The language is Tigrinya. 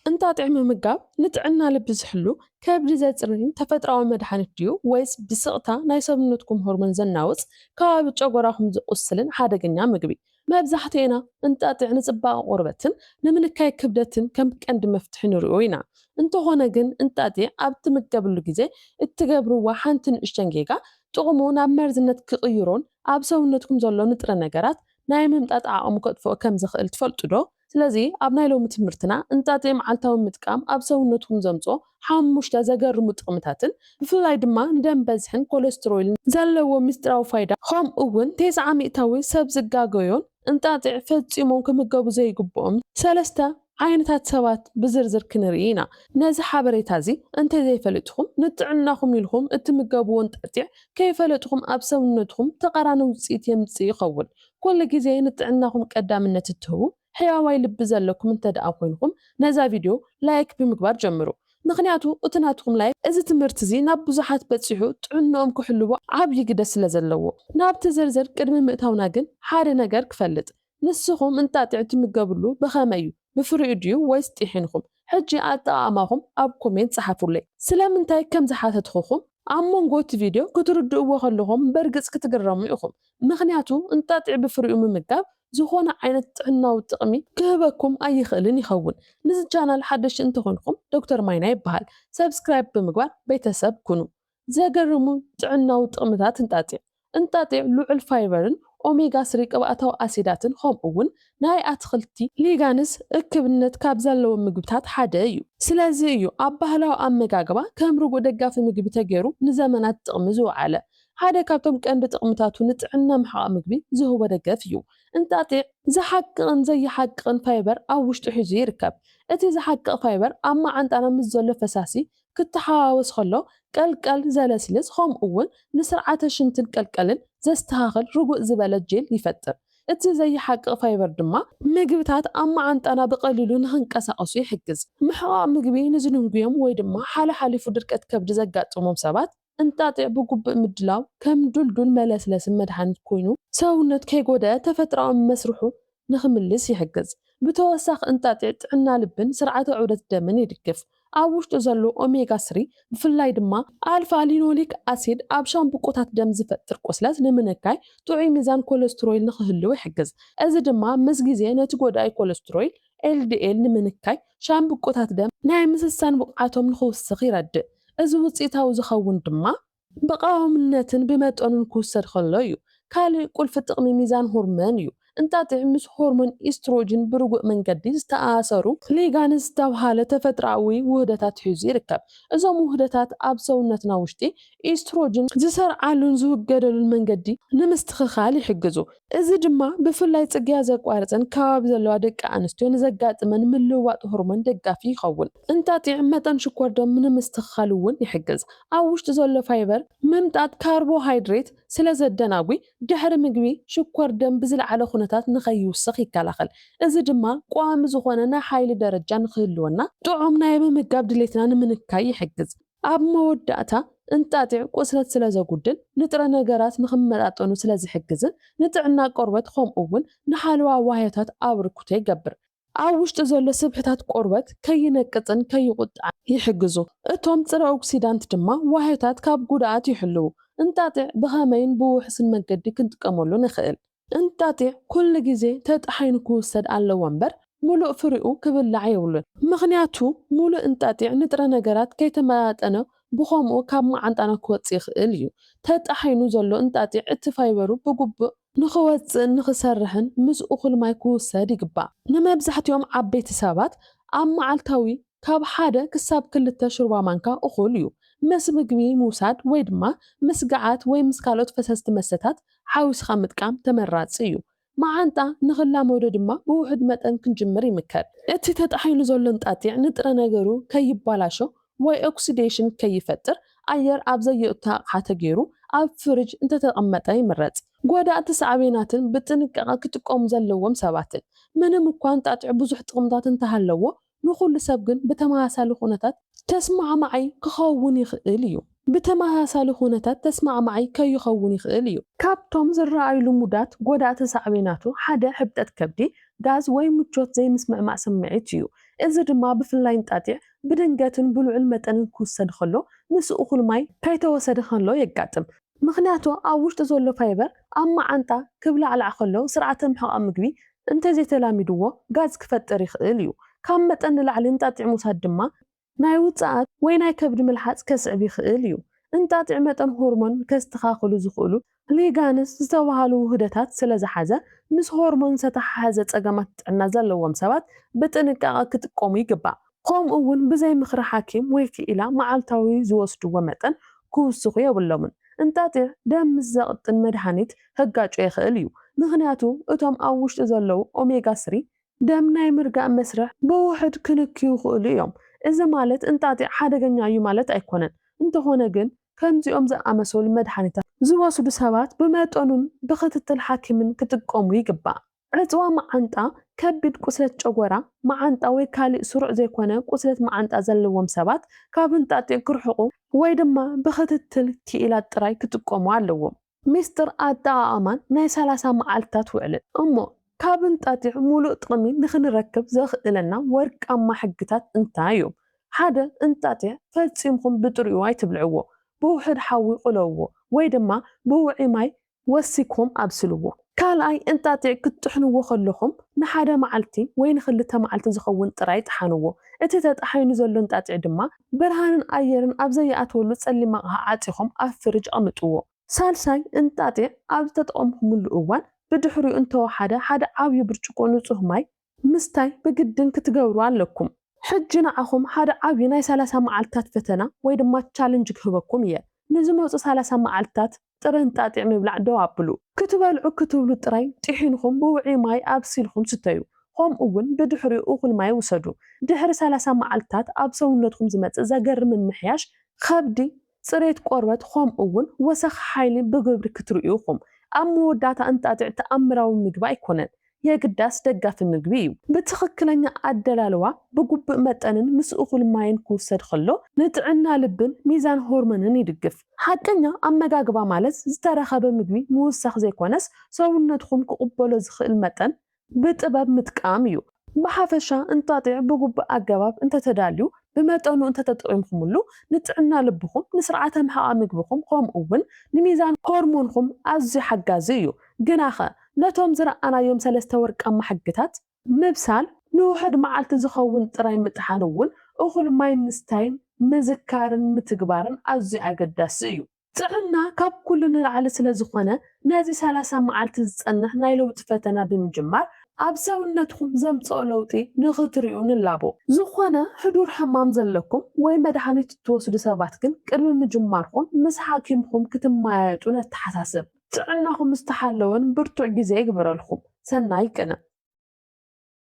እንጣጢዕ ምምጋብ ንጥዕና ልቢ ዝሕሉ፣ ከብዲ ዘጽርን ተፈጥራዊ መድሓኒት ድዩ ወይስ ብስቕታ ናይ ሰብነትኩም ሆርሞን ዘናውጽ ከባቢ ጨጎራኹም ዝቑስልን ሓደገኛ ምግቢ? መብዛሕትኤና እንጣጢዕ ንጽባቐ ቆርበትን ንምንካይ ክብደትን ከም ቀንዲ መፍትሒ ንሪኦ ኢና። እንተኾነ ግን እንጣጢዕ ኣብ ትምገብሉ ግዜ እትገብርዋ ሓንቲ ንእሽተን ጌጋ ጥቕሙ ናብ መርዝነት ክቕይሮን ኣብ ሰውነትኩም ዘሎ ንጥረ ነገራት ናይ ምምጣጥ ዓቕሙ ከጥፍኦ ከም ዝኽእል ትፈልጡ ዶ? ስለዚ ኣብ ናይ ሎሚ ትምህርትና እንጣጢዕ መዓልታዊ ምጥቃም ኣብ ሰውነትኩም ዘምጽኦ ሓሙሽተ ዘገርሙ ጥቕምታትን ብፍላይ ድማ ንደም በዝሕን ኮለስትሮልን ዘለዎ ሚስጥራዊ ፋይዳ ከምኡ እውን ተስዓ ሚእታዊ ሰብ ዝጋገዮን እንጣጢዕ ፈጺሞም ክምገቡ ዘይግብኦም ሰለስተ ዓይነታት ሰባት ብዝርዝር ክንርኢ ኢና። ነዚ ሓበሬታ እዚ እንተዘይፈሊጥኹም ንጥዕናኹም ኢልኹም እትምገብዎ እንጣጢዕ ከይፈለጥኹም ኣብ ሰውነትኹም ተቓራኒ ውፅኢት የምፅእ ይኸውን። ኩሉ ግዜ ንጥዕናኹም ቀዳምነት እትህቡ ሕያዋይ ልቢ ዘለኩም እንተ ደኣ ኮይንኹም ነዛ ቪድዮ ላይክ ብምግባር ጀምሩ። ምኽንያቱ እቲ ናትኩም ላይክ እዚ ትምህርቲ እዚ ናብ ብዙሓት በፂሑ ጥዕንኦም ክሕልዎ ዓብዪ ግደ ስለ ዘለዎ። ናብቲ ዝርዝር ቅድሚ ምእታውና ግን ሓደ ነገር ክፈልጥ። ንስኹም እንጣጢዕ ትምገብሉ ብኸመይ እዩ? ብፍሪኡ ድዩ ወይስ ጢሒንኩም? ሕጂ ኣጠቓቕማኹም ኣብ ኮሜንት ጸሓፉለይ። ስለምንታይ ከም ዝሓተትኹኹም ኣብ መንጎ እቲ ቪድዮ ክትርድእዎ ከለኹም በርግጽ ክትግረሙ ኢኹም። ምኽንያቱ እንጣጢዕ ብፍሪኡ ምምጋብ ዝኾነ ዓይነት ጥዕናዊ ጥቕሚ ክህበኩም ኣይኽእልን ይኸውን። ንዚ ቻናል ሓደሽቲ እንተኾንኩም ዶክተር ማይና ይበሃል። ሰብስክራይብ ብምግባር ቤተሰብ ኩኑ። ዘገርሙ ጥዕናዊ ጥቕምታት እንጣጢዕ። እንጣጢዕ ልዑል ፋይበርን ኦሜጋ ስሪ ቅብኣታዊ ኣሲዳትን ከምኡ እውን ናይ ኣትኽልቲ ሊጋንስ እክብነት ካብ ዘለዎም ምግብታት ሓደ እዩ። ስለዚ እዩ ኣብ ባህላዊ ኣመጋግባ ከም ርጉእ ደጋፊ ምግቢ ተገይሩ ንዘመናት ጥቕሚ ዝወዓለ። ሓደ ካብቶም ቀንዲ ጥቕምታቱ ንጥዕና ምሕቓቕ ምግቢ ዝህቦ ደገፍ እዩ። እንጣጢዕ ዝሓቅቕን ዘይሓቅቕን ፋይበር ኣብ ውሽጡ ሒዙ ይርከብ። እቲ ዝሓቅቕ ፋይበር ኣብ መዓንጣና ምስ ዘሎ ፈሳሲ ክተሓዋወስ ከሎ ቀልቀል ዘለስልስ ከምኡ እውን ንስርዓተ ሽንትን ቀልቀልን ዘስተኻኽል ርጉእ ዝበለ ጄል ይፈጥር። እቲ ዘይሓቅቕ ፋይበር ድማ ምግብታት ኣብ መዓንጣና ብቐሊሉ ንኽንቀሳቐሱ ይሕግዝ። ምሕቓቕ ምግቢ ንዝንንጉዮም ወይ ድማ ሓለሓሊፉ ድርቀት ከብዲ ዘጋጥሞም ሰባት እንጣጢዕ ብግቡእ ምድላው ከም ድልዱል መለስለስን መድሃኒት ኮይኑ ሰውነት ከይጎደአ ተፈጥሮኣዊ መስርሑ ንኽምልስ ይሕግዝ። ብተወሳኺ እንጣጢዕ ጥዕና ልብን ስርዓተ ዑደት ደምን ይድግፍ። ኣብ ውሽጡ ዘሎ ኦሜጋ ስሪ ብፍላይ ድማ ኣልፋ ሊኖሊክ ኣሲድ ኣብ ሻምብቆታት ደም ዝፈጥር ቁስለት ንምንካይ ጥዑይ ሚዛን ኮለስትሮይል ንኽህልው ይሕግዝ። እዚ ድማ ምስ ግዜ ነቲ ጎዳኢ ኮለስትሮይል ኤልዲኤል ንምንካይ ሻምብቆታት ደም ናይ ምስሳን ብቕዓቶም ንኽውስኽ ይረድእ። እዚ ውፅኢታዊ ዝኸውን ድማ ብቐዋምነትን ብመጠኑን ክውሰድ ከሎ እዩ። ካልእ ቁልፊ ጥቕሚ ሚዛን ሆርሞን እዩ። እንጣጢዕ ምስ ሆርሞን ኢስትሮጅን ብርጉእ መንገዲ ዝተኣሳሰሩ ሊጋንስ ዝተብሃለ ተፈጥሮኣዊ ውህደታት ሒዙ ይርከብ። እዞም ውህደታት ኣብ ሰውነትና ውሽጢ ኢስትሮጅን ዝሰርዓሉን ዝውገደሉን መንገዲ ንምስትኽኻል ይሕግዙ። እዚ ድማ ብፍላይ ጽግያ ዘቋርጸን ከባቢ ዘለዋ ደቂ ኣንስትዮ ንዘጋጥመን ምልውዋጥ ሆርሞን ደጋፊ ይኸውን። እንጣጢዕ መጠን ሽኮር ደም ንምስትኽኻል እውን ይሕግዝ። ኣብ ውሽጡ ዘሎ ፋይበር ምምጣጥ ካርቦሃይድሬት ስለ ዘደናጒ ድሕሪ ምግቢ ሽኮር ደም ብዝለዓለ ኩነታት ንኸይውስኽ ይከላኸል። እዚ ድማ ቀዋሚ ዝኾነ ናይ ሓይሊ ደረጃ ንኽህልወና ጥዑም ናይ ምምጋብ ድሌትና ንምንካይ ይሕግዝ። ኣብ መወዳእታ እንጣጢዕ ቁስለት ስለ ዘጉድል ንጥረ ነገራት ንኽመጣጠኑ ስለ ዝሕግዝን ንጥዕና ቆርበት ከምኡ እውን ንሓለዋ ዋህዮታት ኣብርክቶ ይገብር። ኣብ ውሽጢ ዘሎ ስብሕታት ቆርበት ከይነቅጽን ከይቁጣዕን ይሕግዙ። እቶም ጽረ ኦክሲዳንት ድማ ዋህዮታት ካብ ጉድኣት ይሕልዉ። እንጣጢዕ ብኸመይን ብውሑስን መንገዲ ክንጥቀመሉ ንኽእል? እንጣጢዕ ኩሉ ግዜ ተጣሒኑ ክውሰድ ኣለዎ እምበር ምሉእ ፍሪኡ ክብላዕ የብሉን። ምኽንያቱ ምሉእ እንጣጢዕ ንጥረ ነገራት ከይተመጣጠነ ብኸምኡ ካብ መዓንጣና ክወጽእ ይኽእል እዩ። ተጣሒኑ ዘሎ እንጣጢዕ እቲ ፋይበሩ ብግቡእ ንኽወጽእን ንኽሰርሕን ምስ እኹል ማይ ክውሰድ ይግባእ። ንመብዛሕትኦም ዓበይቲ ሰባት ኣብ መዓልታዊ ካብ ሓደ ክሳብ ክልተ ሹርባ ማንካ እኹል እዩ። ምስ ምግቢ ምውሳድ ወይ ድማ ምስ ገዓት ወይ ምስ ካልኦት ፈሰስቲ መስተታት ሓዊስኻ ምጥቃም ተመራጺ እዩ። መዓንጣ ንኽላመዶ ድማ ብውሑድ መጠን ክንጅምር ይምከር። እቲ ተጣሒኑ ዘሎ እንጣጢዕ ንጥረ ነገሩ ከይባላሾ ወይ ኦክሲዴሽን ከይፈጥር ኣየር ኣብ ዘየእቱ ኣቕሓ ተገይሩ ኣብ ፍሪጅ እንተተቐመጠ ይምረጽ። ጎዳእቲ ሳዕቤናትን ብጥንቃቐ ክጥቀሙ ዘለዎም ሰባትን። ምንም እኳ እንጣጢዕ ብዙሕ ጥቕምታት እንተሃለዎ ንኹሉ ሰብ ግን ብተመሳሳሊ ኩነታት ተስማዕማዓይ ክኸውን ይኽእል እዩ። ብተመሳሳሊ ኩነታት ተስማዕማዒ ከይኸውን ይኽእል እዩ። ካብቶም ዝረኣዩ ልሙዳት ጎዳእቲ ሳዕቤናቱ ሓደ ሕብጠት ከብዲ፣ ጋዝ ወይ ምቾት ዘይምስምዕማዕ ስምዒት እዩ። እዚ ድማ ብፍላይ እንጣጢዕ ብድንገትን ብልዑል መጠንን ክውሰድ ከሎ ምስ እኹል ማይ ከይተወሰደ ከሎ የጋጥም። ምኽንያቱ ኣብ ውሽጢ ዘሎ ፋይበር ኣብ መዓንጣ ክብላዕላዕ ከሎ ስርዓተ ምሕቓቕ ምግቢ እንተዘይተላሚድዎ ጋዝ ክፈጥር ይኽእል እዩ። ካብ መጠን ንላዕሊ እንጣጢዕ ምውሳድ ድማ ናይ ውጽኣት ወይ ናይ ከብዲ ምልሓጽ ከስዕብ ይኽእል እዩ። እንጣጢዕ መጠን ሆርሞን ከስተኻኽሉ ዝኽእሉ ሊጋንስ ዝተባህሉ ውህደታት ስለ ዝሓዘ ምስ ሆርሞን ዝተተሓሓዘ ጸገማት ጥዕና ዘለዎም ሰባት ብጥንቃቐ ክጥቀሙ ይግባእ። ከምኡ እውን ብዘይ ምኽሪ ሓኪም ወይ ክኢላ መዓልታዊ ዝወስድዎ መጠን ክውስኹ የብሎምን። እንጣጢዕ ደም ምስ ዘቕጥን መድሃኒት ከጋጮ ይኽእል እዩ። ምኽንያቱ እቶም ኣብ ውሽጢ ዘለዉ ኦሜጋ ስሪ ደም ናይ ምርጋእ መስርሕ ብውሑድ ክንክዩ ይኽእሉ እዮም። እዚ ማለት እንጣጢዕ ሓደገኛ እዩ ማለት ኣይኮነን። እንተኾነ ግን ከምዚኦም ዝኣመሰሉ መድሃኒታት ዝወስዱ ሰባት ብመጠኑን ብክትትል ሓኪምን ክጥቀሙ ይግባእ። ዕጽዋ መዓንጣ፣ ከቢድ ቁስለት ጨጎራ፣ መዓንጣ ወይ ካልእ ስሩዕ ዘይኮነ ቁስለት መዓንጣ ዘለዎም ሰባት ካብ እንጣጢዕ ክርሕቁ ወይ ድማ ብክትትል ክኢላት ጥራይ ክጥቀሙ ኣለዎም። ሚስጥር ኣጠቓቕማን ናይ ሰላሳ መዓልታት ውዕልን። እሞ ካብ እንጣጢዕ ሙሉእ ጥቕሚ ንኽንረክብ ዘኽእለና ወርቃማ ሕግታት እንታይ እዮም? ሓደ፣ እንጣጢዕ ፈጺምኩም ብጥሪኡ ኣይትብልዕዎ። ብውሑድ ሓዊ ቁለውዎ ወይ ድማ ብውዑይ ማይ ወሲኩም ኣብስልዎ። ካልኣይ፣ እንጣጢዕ ክትጥሕንዎ ከለኹም ንሓደ መዓልቲ ወይ ንኽልተ መዓልቲ ዝኸውን ጥራይ ጥሓንዎ። እቲ ተጣሒኑ ዘሎ እንጣጢዕ ድማ ብርሃንን ኣየርን ኣብ ዘይኣትወሉ ጸሊም ኣቕሓ ዓጺኹም ኣብ ፍርጅ ኣቕምጥዎ። ሳልሳይ፣ እንጣጢዕ ኣብ ዝተጠቐምኩምሉ እዋን ብድሕሪኡ እንተወሓደ ሓደ ዓብዪ ብርጭቆ ንጹህ ማይ ምስታይ ብግድን ክትገብሩ ኣለኩም። ሕጂ ንዓኹም ሓደ ዓብዪ ናይ ሰላሳ መዓልታት ፈተና ወይ ድማ ቻለንጅ ክህበኩም እየ። ንዝመጹ ሰላሳ መዓልታት ጥረ እንጣጢዕ ምብላዕ ደው ኣብሉ። ክትበልዑ ክትብሉ ጥራይ ጥሒንኩም ብውዑይ ማይ ኣብሲልኩም ስተዩ። ከምኡ እውን ብድሕሪኡ እኹል ማይ ውሰዱ። ድሕሪ ሰላሳ መዓልታት ኣብ ሰውነትኩም ዝመጽእ ዘገርም ምምሕያሽ ከብዲ፣ ጽሬት ቆርበት ከምኡ እውን ወሰኽ ሓይሊ ብግብሪ ክትርእዩ ኢኹም። ኣብ መወዳእታ እንጣጢዕ ተኣምራዊ ምግቢ ኣይኮነን፣ የግዳስ ደጋፊ ምግቢ እዩ። ብትኽክለኛ ኣደላልዋ ብግቡእ መጠንን ምስ እኹል ማይን ክውሰድ ከሎ ንጥዕና ልብን ሚዛን ሆርሞንን ይድግፍ። ሓቀኛ ኣመጋግባ ማለት ዝተረኸበ ምግቢ ምውሳኽ ዘይኮነስ ሰውነትኩም ክቕበሎ ዝኽእል መጠን ብጥበብ ምጥቃም እዩ። ብሓፈሻ እንጣጢዕ ብግቡእ ኣገባብ እንተተዳልዩ ብመጠኑ እንተተጠቒምኩምሉ ንጥዕና ልብኹም፣ ንስርዓተ ምሕቓቕ ምግብኹም ከምኡ እውን ንሚዛን ሆርሞንኩም ኣዝዩ ሓጋዚ እዩ። ግናኸ ነቶም ዝረኣናዮም ሰለስተ ወርቃማ ሕግታት ምብሳል፣ ንውሑድ መዓልቲ ዝኸውን ጥራይ ምጥሓን እውን እኹል ማይ ምስታይን ምዝካርን ምትግባርን ኣዝዩ ኣገዳሲ እዩ። ጥዕና ካብ ኩሉ ንላዕሊ ስለ ዝኾነ ነዚ ሰላሳ መዓልቲ ዝጸንሕ ናይ ለውጢ ፈተና ብምጅማር ኣብ ሰውነትኩም ዘምጽኦ ለውጢ ንኽትርእዩ ንላቦ። ዝኾነ ሕዱር ሕማም ዘለኩም ወይ መድሃኒት እትወስዱ ሰባት ግን ቅድሚ ምጅማርኩም ምስ ሓኪምኩም ክትመያየጡ ነተሓሳስብ። ጥዕናኹም ዝተሓለወን ብርቱዕ ግዜ ይግበረልኩም። ሰናይ ቅነ።